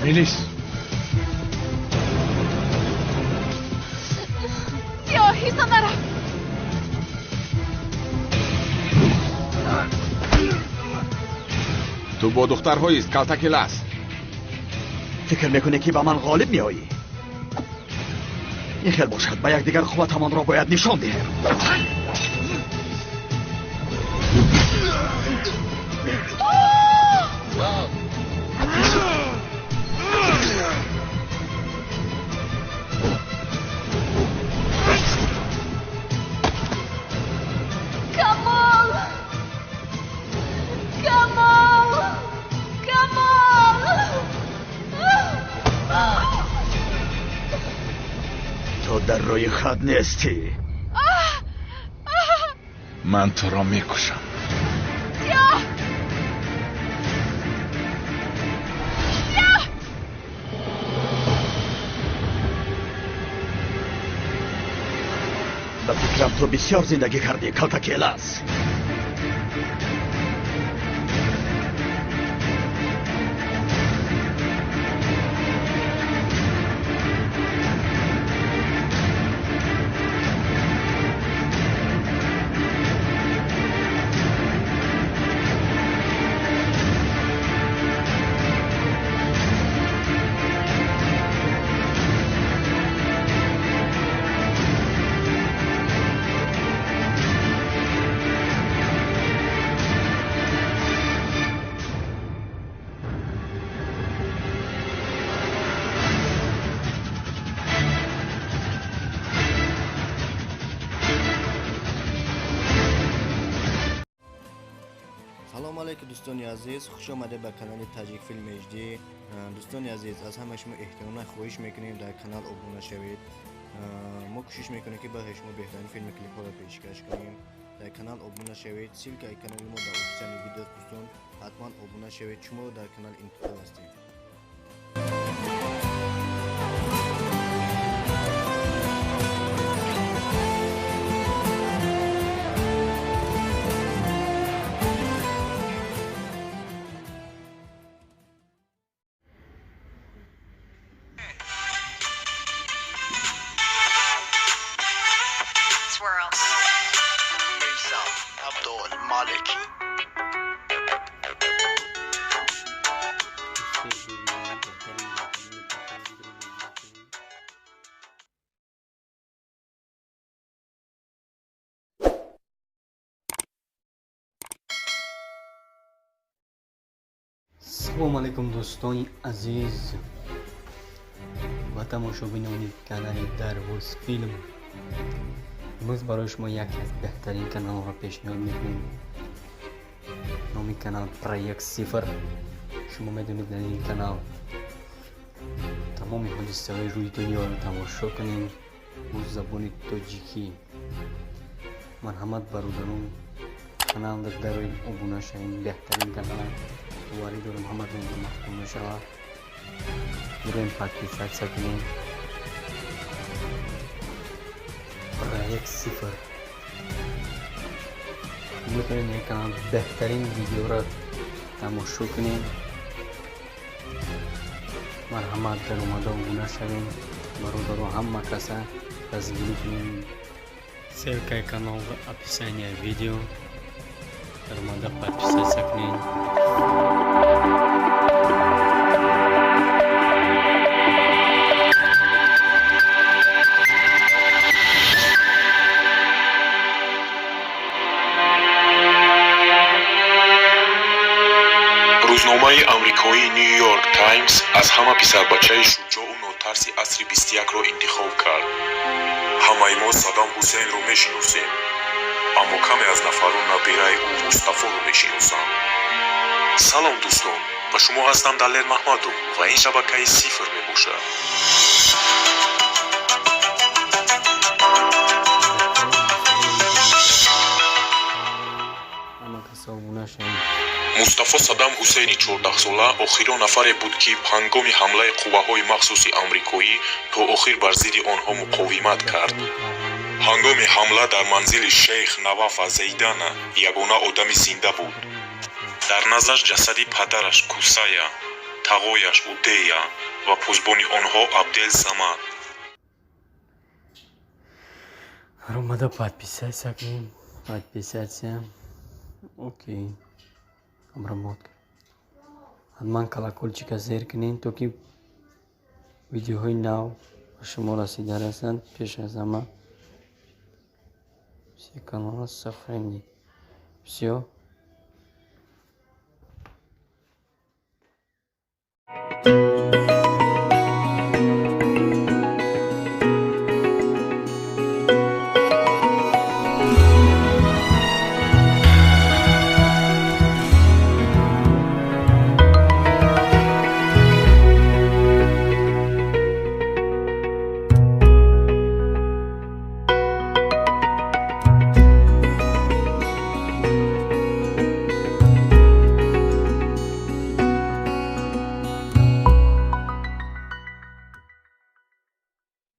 Мелис. Сиёҳ, ҳиса нарав. Ту бо духтарҳоист, калтакелас. Фикр мекунӣ, ки ба ман ғолиб меоӣ? Ин хел бошад, ба якдигар қувватамонро бояд нишон диҳем. Камол! Камол! Камол! Ту дар рӯи хат нестӣ. Ман туро мекушам. Сиёҳ! Сиёҳ! Ба фикрам, ту бисёр зиндагӣ кардӣ, калтакелас. Дӯстони азиз, хуш омадед ба канали Таҷик Филм HD. Дӯстони азиз, аз ҳамаи шумо эҳтиромона хоҳиш мекунем дар канал обуна шавед. Мо кӯшиш мекунем, ки барои шумо беҳтарин филми клипҳоро пешкаш кунем. Дар канал обуна шавед. Ссылкаи канали мо дар описании видео, дӯстон, ҳатман обуна шавед. Шуморо дар канал интизор ҳастем. Салом алейкум, дӯстони азиз ва тамошобинони канали Дарвоз Филм. Имрӯз барои шумо яке аз беҳтарин каналҳоро пешниҳод мекунем. Номи канал Проект Сифр. Шумо медонед, дар ин канал тамоми ҳодисаҳои рӯи дунёро тамошо кунем бо забони тоҷикӣ. Марҳамат, бародарон, канал дарои обуна шавем. Беҳтарин канал, боварӣ дорам, ҳаматон маъқул мешавад. Бироем, подписаться кунем. Проект Сифр. Метавонед ин канал беҳтарин видеоро тамошо кунем. Марҳамат, даромада обуна шавем. Бародаро, ҳама каса дастгирӣ кунем. Ссылкаи канал в описании видео. Даромада подписаться кунед. Рӯзномаи амрикоии Нью Йорк Таймс аз ҳама писарбачаи шуҷоъу нотарси асри 21-ро интихоб кард. Ҳамаи мо Саддам Ҳусейнро мешиносем, аммо каме аз нафарон набираи ӯ Мустафоро мешиносанд. Салом, дӯстон, ба шумо ҳастам Далер Маҳмадов ва ин шабакаи Сифр мебошад. Ҳама каса обуна шавем. Мустафо Саддам Ҳусейни 14-сола охирон нафаре буд, ки ҳангоми ҳамлаи қувваҳои махсуси амрикоӣ то охир бар зидди онҳо муқовимат кард. Ҳангоми ҳамла дар манзили шейх Навафа Зайдана ягона одами зинда буд. Дар наздаш ҷасади падараш Кусая, тағояш Удея ва посбони онҳо Абдел Самад. Омада подписаться кунем. Подписаться. Окей. Обработка. Ҳатман колокольчика зер кунед, то ки видеоҳои нав ба шумо расида расанд пеш аз ҳама. Все каналы сохранить. Всё.